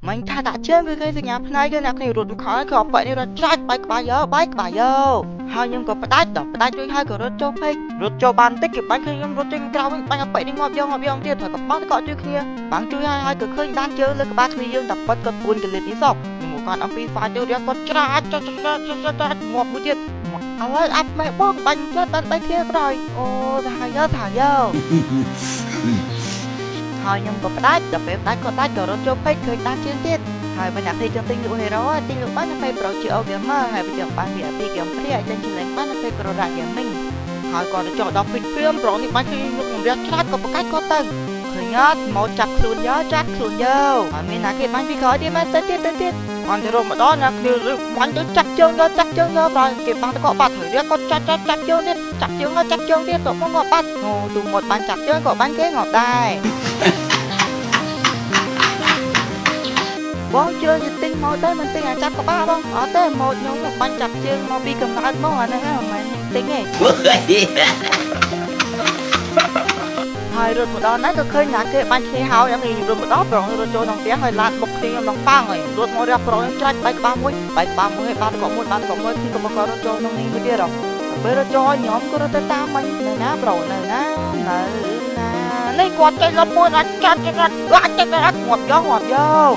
មិញថាដាក់ជើងគឺគេសញ្ញាផ្នែកទៅអ្នកគ្នារត់ខោក៏ប៉នេះរត់ច្រាច់បាយក្បាលយោបាយក្បាលយោហើយខ្ញុំក៏ផ្ដាច់ដល់ផ្ដាច់រួចហើយក៏រត់ចូលពេករត់ចូលបានតិចគេបាញ់ឃើញខ្ញុំរត់ចេញក្រៅវិញបាញ់ឲ្យប៉នេះងាប់យកងាប់យកទៀតហើយក៏បាំងក៏ជួយគ្នាបាំងជួយហើយក៏ឃើញដានជើងលើក្បាលគ្នាយើងតែប៉ិតគាត់ពួនកលិតនេះសោះខ្ញុំគាត់អំពីហ្វាយទៅរៀបគាត់ច្រាច់ច្រាច់ច្រាច់ច្រាច់ងាប់មួយទៀតឥឡូវអាប់ម៉ែបងបាញ់ចិត្តបាន3គ្នាក្រោយអូថាហើយយោថាយោហើយខ្ញុំក៏ផ្ដាច់ដល់ពេលផ្ដាច់គាត់ដាច់ក៏រត់ចូលពេកឃើញដានជើងទៀតហើយបើអ្នកទីចង់ទិញលក់ Hero ទិញលក់បាននៅពេល Pro GO Gamer ហើយបើចង់បាន VIP Game Free អាចទិញចំណេញបាននៅពេល Pro Gaming ហើយគាត់ទៅចុះដល់ពេកព្រាម Pro នេះបាញ់ឃើញខ្ញុំរះច្រាច់ក៏ប្រកាច់គាត់ទៅឃើញអត់មកចាប់ខ្លួនយោចាប់ខ្លួនយោហើយមានណាគេបាញ់ពីក្រោយទៀតមែនទៅទៀតទៅទៀតគាត់ទៅរកម្ដងណាគ្នាបាញ់ទៅចាប់ជើងយកចាប់ជើងយកប្រគេបាំងទៅគាត់បាត់ហើយរៀបគាត់ចាប់ចាប់ចាប់ជើងទៀតចាប់ជើងចាប់ជើងទៀតទៅមកងាប់បាត់អូទូមកបាញ់ចាប់ជើងក៏បាញ់គេងាប់ដែរបងជើងទិញមកទៅមិនទិញអាចចាប់ក្បាលបងអត់ទេមកខ្ញុំបាញ់ចាប់ជើងមកពីកំណើតមកអាហ្នឹងមិនមែនខ្ញុំទិញទេហើយរត់មកដល់ណាក៏ឃើញណាគេបាញ់គ្នាហើយខ្ញុំរត់មកដល់ប្រងរត់ចូលក្នុងផ្ទះហើយឡានបុកគ្នាខ្ញុំដល់ប៉ាំងហើយរត់មករៀបប្រងច្រាច់បែកក្បាលមួយបែកក្បាលមួយហើយបាត់ក៏មួយបាត់ក៏មួយគ្នាក៏មករត់ចូលក្នុងនេះមួយទៀតពេលរត់ចូលខ្ញុំក៏រត់ទៅតាមមិញនៅណាប្រងនៅណានៅណានេះគាត់ចេញលប់មួយអាចចាត់ចាត់អាចចាត់អាចងាប់យកងាប់យក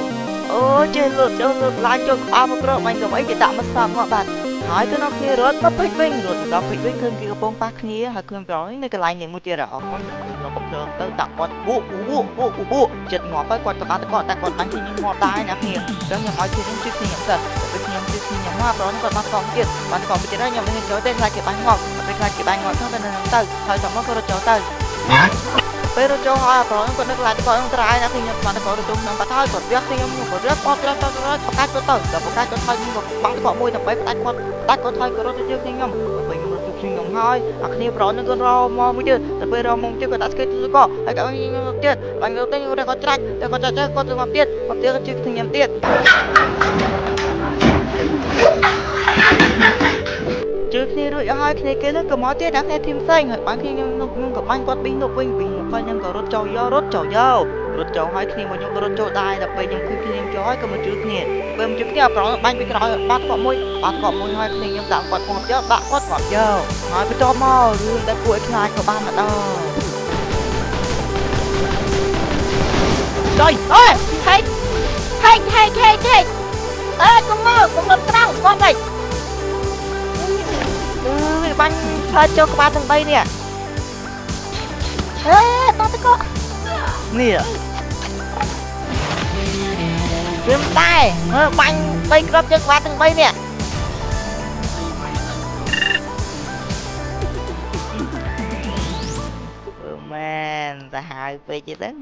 អូចេះលើកចូលលើកឡើងចូលក្បាលមកក្របាញ់ក៏អីគេដាក់មកសាប់មកបាត់ហើយទៅនៅគ្នារត់មកពេចវិញរត់ដល់ពេចវិញឃើញគេកំពុងប៉ះគ្នាហើយឃើញប្រងនៅកន្លែងនេះមួយទៀតអត់ខ្ញុំកំភ្លើងទៅដាក់គាត់វក់វក់វក់វក់ចិត្តងាប់ហើយគាត់ក៏បាត់គាត់តែគាត់បាញ់គ្នាងាប់ដែរណាគ្នាអញ្ចឹងខ្ញុំឲ្យគ្នាជួយគ្នាខ្ញុំសិនពេលខ្ញុំជួយគ្នាខ្ញុំមកប្រងគាត់បាត់កង់ទៀតបាត់កង់ទៀតហើយខ្ញុំមិនហ៊ានចូលទេខ្លាចគេបាញ់ងាប់ពេលខ្លាចគេបាញ់ងាប់ទៅទៅទៅហើយតមកក៏រត់ចូលទៅពេលរត់ចូលហើយប្រងគាត់នឹកឡើងទៅគាត់ត្រៃណាខ្ញុំបានទៅគាត់រត់ចូលក្នុងបាត់ហើយគាត់រះខ្ញុំក៏រះអត់រះទៅរត់ប្រកាសគាត់ទៅដល់ប្រកាសគាត់ហើយខ្ញុំក៏បាំងគាត់មួយដើម្បីផ្ដាច់គាត់ផ្ដាច់គាត់ហើយក៏រត់ទៅជើងខ្ញុំពេលខ្ញុំរត់ទៅខ្ញុំហើយអាគ្នាប្រងនឹងគាត់រមកមួយទៀតទៅពេលរមកទៀតគាត់ដាក់ស្គីទៅក៏ហើយក៏ខ្ញុំទៀតបាញ់ទៅគាត់ច្រាច់តែគាត់ច្រាច់គាត់ទៅមកទៀតមកទៀតគាត់ជឿខ្ញុំទៀតជឿគ្នារួចអស់ហើយគ្នាគេនឹងក៏មកទៀតដល់គ្នាធីមផ្សេងហើយបាញ់គ្នាខ្ញុំខ្ញុំក៏បាញ់គាត់ពីនោះវិញពីនោះគាត់ខ្ញុំក៏រត់ចូលយករត់ចូលយករត់ចូលហើយគ្នាមកខ្ញុំក៏រត់ចូលដែរដល់ពេលខ្ញុំឃើញគ្នាចូលហើយក៏មកជឿគ្នាពេលមកជឿគ្នាប្រងបាញ់ពីក្រោយបាត់គាត់មួយបាត់គាត់មួយហើយគ្នាខ្ញុំដាក់គាត់ងាប់យកដាក់គាត់ងាប់យកហើយបន្ទាប់មករឿងដែលគួរឲ្យខ្លាចក៏បានមកដល់ចុយអើយហេហេហេហេហេអើកុំមកកុំរត់ត្រង់គាត់ហីវាបាញ់ផ្លែចូលក្បាលទាំង3នេះហេតតកនេះវាមិនដែរបាញ់3គ្រាប់ចូលក្បាលទាំង3នេះមែនសាហាវពេកទេហ្នឹង